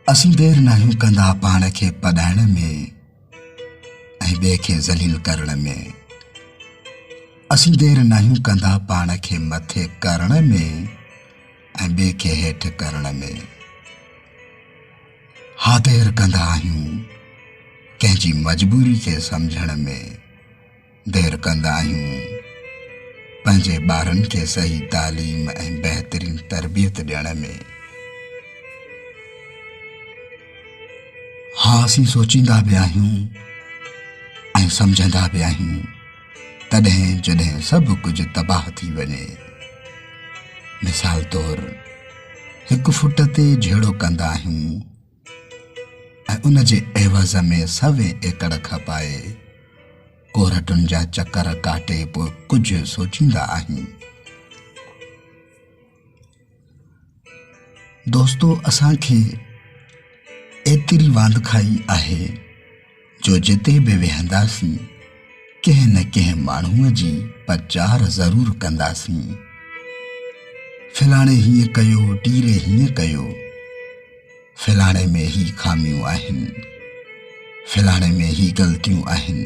اسين دير ناهيون ڪندا پاڻ کي پڏائڻ ۾ ۽ ٻئي کي ذليل ڪرڻ ۾. اسين دير ناهيون ڪندا پاڻ کي مٿي ڪرڻ ۾ ۽ ٻئي کي هيٺ ڪرڻ ۾. ها دير ڪندا آهيون ڪنهن جي مجبوري کي سمجهڻ ۾. دير ڪندا آهيون پنهنجي ٻارن کي صحيح تعليم ۽ بهترين تربيت ڏيڻ ۾. ها اسين سوچيندا به آهيون ۽ سمجهندا به آهيون تڏهن جڏهن سڀ ڪجهه تباهه ٿي وڃي. مثال طور هڪ فٽ تي جهيڙو ڪندا آهيون ۽ ان جي عيوض ۾ سوين ايڪڙ کپائي ڪورٽن جا چڪر ڪاٽي پوء ڪجهه سوچيندا آهيون. دوستو اسان کي ايتري واندکائي آهي جو جتي به ويهنداسين ڪنهن نه ڪنهن ماڻهوء جي پچار ضرور ڪنداسين. فلاڻي هيئن ڪيو، ٽيري هيئن ڪيو. فلاڻي ۾ هي خاميون آهن، فلاڻي ۾ هي غلطيون آهن.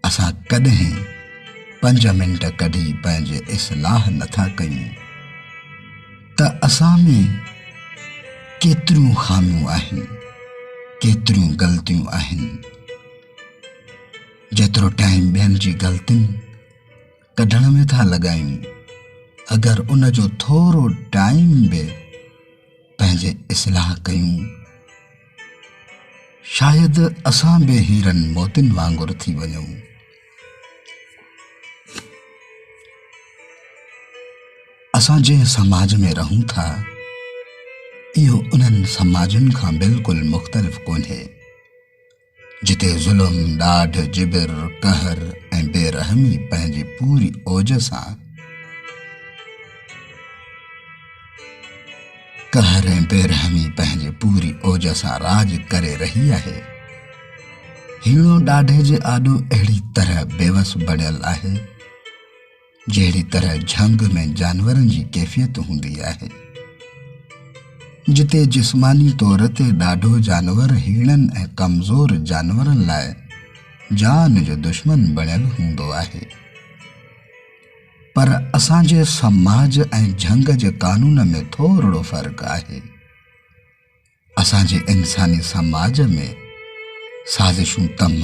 اسان ڪڏهن پنج منٽ ڪڍي پنهنجي اصلاح نٿا ڪيون ته اسان ۾ ڪيتريون خاميون آهن، ڪيتريون غلطيون آهن. جيترو ٽائيم ٻين جي غلطين ڪڍڻ ۾ ٿا لڳايون، اگر ان جو ٿورو ٽائيم به پنهنجي اصلاح ڪيون، شايد اسان به هيرن موتين وانگر ٿي وڃون. اسان جنهن سماج ۾ رهون ٿا، اهو انهن سماجن کان بلڪل مختلف ڪونهي. جتي ظلم، ڏاڍ، جبر، قهر ۽ بي رحمي پنهنجي پوري اوج سان قهر ۽ بي رحمي پنهنجي پوري اوج سان راڄ ڪري رهي آهي. هيڻو ڏاڍي جي آڏو اهڙي طرح بيوس بڻيل آهي، جهڙي طرح جهنگ ۾ جانورن جي ڪيفيت هوندي آهي، جتي جسماني طور تي ڏاڍو جانور هيڻن ۽ ڪمزور جانورن لاء جان جو دشمن بڻيل هوندو آهي. پر اسان جي سماج ۽ جهنگ جي قانون ۾ ٿورڙو فرق آهي. اسان جي انساني سماج ۾ سازشون تمام.